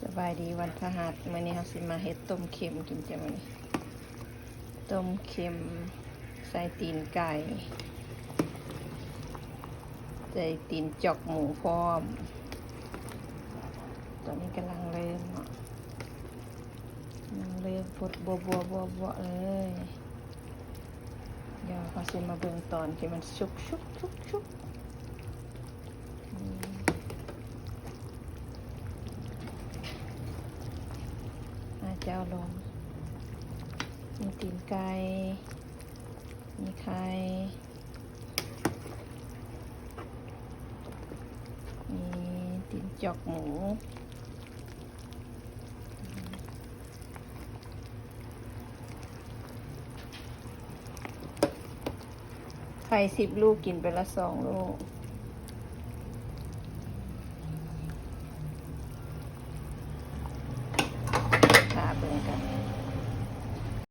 ສະບາຍດີວັນພະຫັດ ມື້ນີ້ເຮົາຊິມາເຮັດຕົ້ມເຄັມກິນຈ້າມື້ນີ້. ຕົ້ມເຄັມໃສ່ຕີນໄກ່ ໃສ່ຕີນຈອກໝູພ້ອມ. ຕອນນີ້ກຳລັງເລີ່ມເນາະ ກຳລັງເລີ່ມຟົດບົວໆໆເລີຍ. ດຽວເຮົາຊິມາເບິ່ງຕອນທີ່ມັນສຸກໆໆໆ. ອາ ເຈົ້າລົງ ມີຕີນໄກ່ ມີໄຂ່ ມີຕີນຈອກໝູ. ໄຂ່ສິບລູກ ກິນໄປລະສອງລູກ.